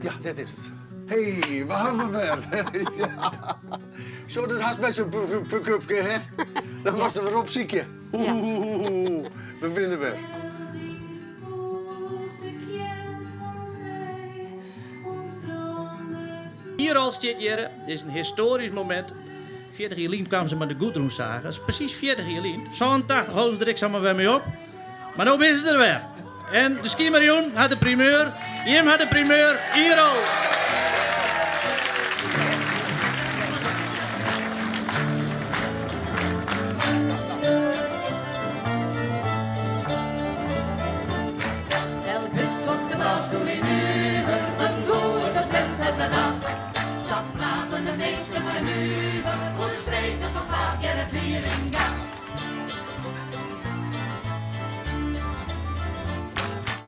Ja, dit is it. Hey, we hawwe him wer. Ja. Zo, dat hast met zo'n pick-upke, hè? Dan moatst der wer opsykje. Oeh, we binne der wer. Oerol stiet hjir, it is in histoarysk momint. 40 jier lyn kamen se mei de Gudrun-saga. Presys 40 jier lyn. 87 holden se der ek samar wer mei op. Mar no binne se der wer. En de Skimerjûn hat de primeur. Jim ha de primeur. Oerol.